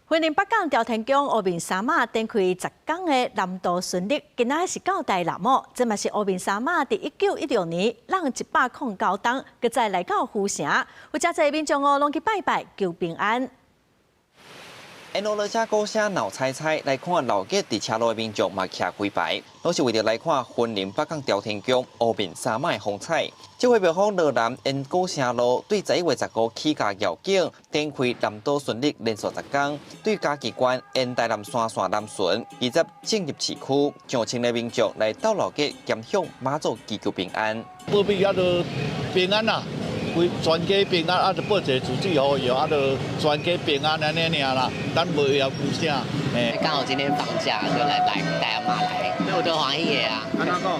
雲林北港朝天宮烏面三媽展開10工的南渡巡禮，今仔是到台南哦。這嘛是烏面三媽佇1916年攏109冬，閣再來到府城，有誠濟民眾哦，攏去拜拜求平安。沿路落車鼓聲鬧彩彩，來看鬧熱佇車路的民眾嘛徛規排，攏是為著來看雲林北港朝天宮烏面三媽的風采。這回廟方羅南沿古城路對11月15起駕轎景，展開南島巡禮連續10工，對嘉義縣沿台南山線南巡，二十進入市區，上千个民眾來鬥鬧熱，兼向媽祖祈求平安。保庇啊，就平安啦。規全家平安，啊，就報一个自水予伊，啊，就全家平安按呢爾啦，咱無要求啥。剛好今天放假，就來來帶阿嬤來，我就歡喜的啊。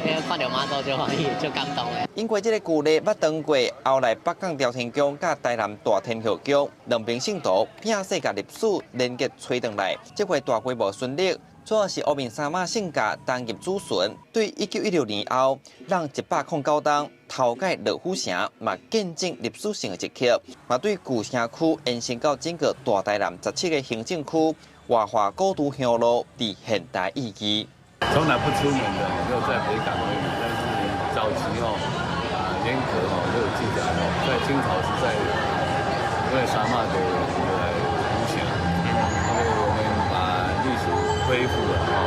因為看著媽祖就歡喜，就感動的。因為這个舊例捌當過，後來北港朝天宮佮台南大天后宮兩邊信徒拼世界歷史連結揣轉來，這回大規模巡禮，主要是烏面三媽聖駕擔入主巡，對1916年後，讓109冬頭擺落府城，嘛見證歷史性的一刻，嘛對舊城區延伸到整個大台南17個行政區，活化古都香爐佇現代意義。從來不出門的，就在北港而已。但是早期哦，啊，沿革哦都有記載哦，在清朝時代，因為三媽的來府城，因為我們把歷史恢復了哦，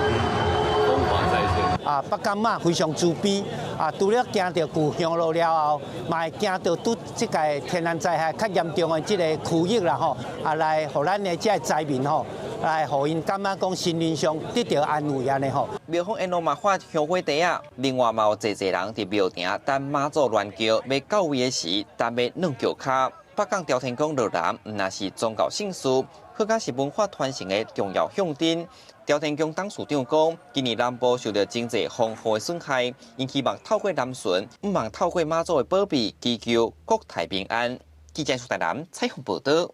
風華再現。啊，北港媽非常慈悲，啊，除了驚著舊香爐了後，嘛會驚著拄這個天然災害較嚴重的這个區域啦吼，啊，來予咱的這个災民吼，來予𪜶感覺講心靈上得著安慰按呢吼。廟方沿路嘛發香火袋仔，另外嘛有濟濟人佇廟埕等媽祖鸞轎欲到位的時，等欲軟轎跤。北港朝天宮羅南，毋但是宗教聖事，閣較是文化傳承的重要象徵。朝天宮董事長講，今年南部受著真濟風雨的損害，𪜶希望透過南巡，向望透過媽祖的保庇，祈求國泰民安。記者蘇台南採訪報導。